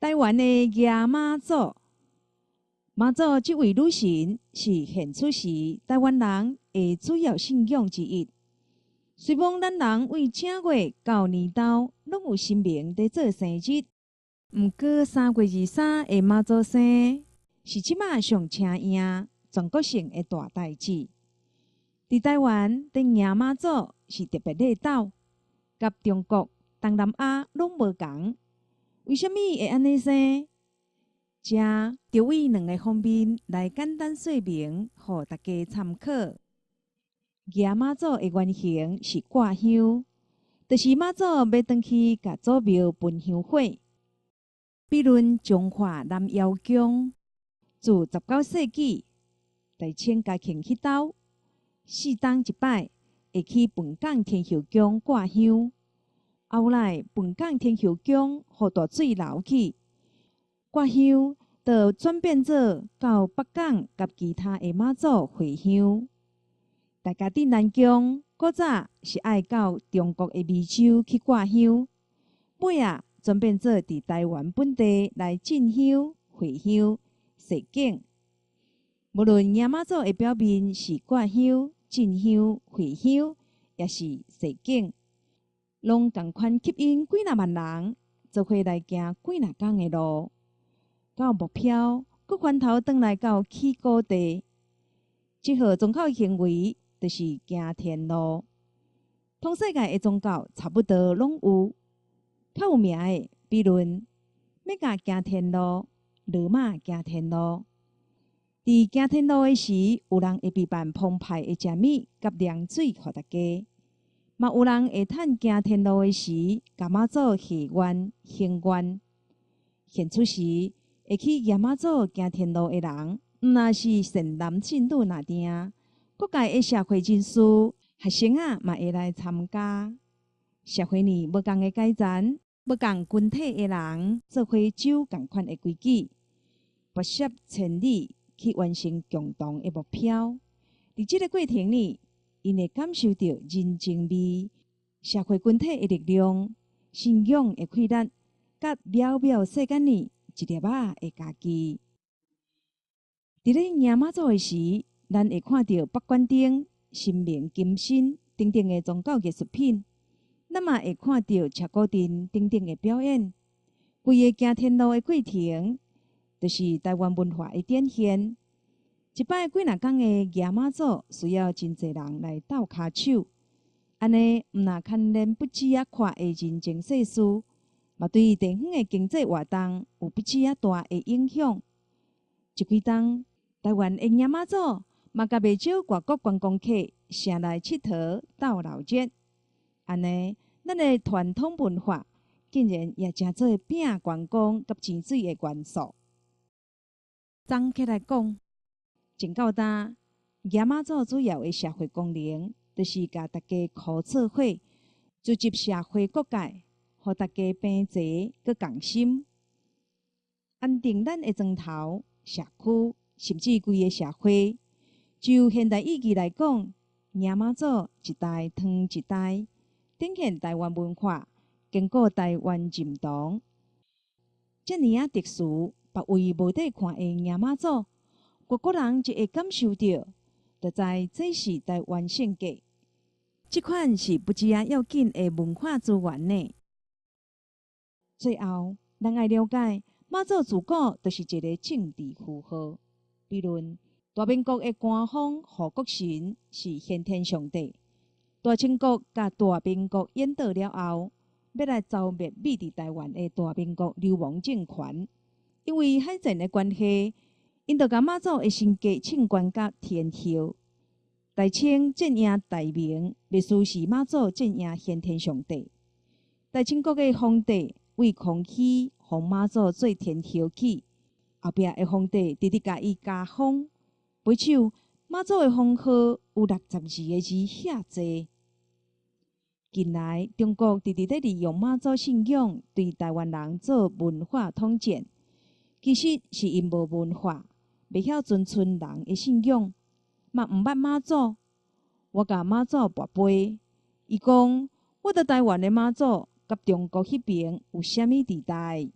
台灣的迎媽祖，媽祖這位女神是現出時台灣人的主要信仰之一。雖罔咱人對正月到年頭攏有神明佇做生日，毋過3月23的媽祖生是這馬上車贏全國性的大代誌。佇台灣，佇迎媽祖是特別熱鬥，佮中國、東南亞攏無仝。為啥物會按呢生？這就對兩个方面來簡單說明，予大家參考。迎媽祖的原型是掛香，就是媽祖欲轉去共祖廟分香火。比論彰化南瑤宮，自19世紀大清嘉慶彼兜，4冬一擺會去本港天后宮掛香。後來本港天后宮予大水流去，掛香就轉變做到北港佮其他的媽祖會香。大家鎮南宮古早是愛到中國的湄洲去掛香，尾仔轉變做佇台灣本地來進香、會香、踅景。無論迎媽祖的表面是掛香、進香、會香，抑是踅景，攏仝款吸引幾若萬人做伙來行幾若工的路，到目標，閣翻頭轉來到起鼓地。這號宗教行為就是行天路。通世界的宗教差不多攏有，較有名的，比如彌迦行天路、羅馬行天路。佇行天路的時，有人會備辦澎湃的食物佮涼水予大家，嘛有人會趁行天路的時，共媽祖許願、還願。現出時會去迎媽祖行天路的人，毋若是善男信女爾定，各界的社會人士、學生仔嘛會來參加。社會裡無仝的階層、無仝群體的人，做伙守仝款的規矩，跋涉千里去完成共同的目標。佇這个過程裡，𪜶會感受著人情味、社會群體的力量、信仰的氣力，佮渺渺世間裡一粒仔的家己。佇咧迎媽祖的時，咱會看著北關燈、神明金身等等的宗教藝術品，咱嘛會看著車鼓陣等等的表演。規个行天路的過程，就是台灣文化的展現。一擺幾若工的迎媽祖，需要真濟人來鬥跤手，按呢毋若牽連不止仔闊的人情世事，嘛對地方的經濟活動有不止仔大的影響。這幾冬，台灣的迎媽祖嘛共袂少外國觀光客城來𨑨迌鬥鬧熱。按呢，咱的傳統文化竟然也成做拼觀光佮錢水的元素。總結來講，前到今，迎媽祖主要的社會功能，就是共大家箍做伙，聚集社會各界，予大家平齊閣仝心，安定咱的莊頭、社區，甚至規个社會。就現代意義來講，迎媽祖一代傳一代，展現台灣文化，堅固台灣認同。遮爾仔特殊，別位無得看的迎媽祖，外國人就會感受著，就知這是台灣性格。這款是不止仔要緊的文化資源呢。最後，咱愛了解媽祖自古就是一个政治符號。比如大明國的官方護國神是玄天上帝。大清國共大明國演鬥了後，欲來剿滅覕佇台灣的大明國流亡政權，因為海戰的關係，𪜶就共媽祖的身格升懸甲天后。大清戰贏大明，歷史是媽祖戰贏玄天上帝。大清國的皇帝對康熙封媽祖做天后起，後壁的皇帝直直共伊加封。尾手媽祖的封號有62个字遐濟。近來中國直直咧利用媽祖信仰對台灣人做文化統戰，其實是𪜶無文化，袂曉尊尊人的信仰，嘛毋捌媽祖。我共媽祖跋杯，伊講我佇台灣的媽祖佮中國彼爿有啥物佇代？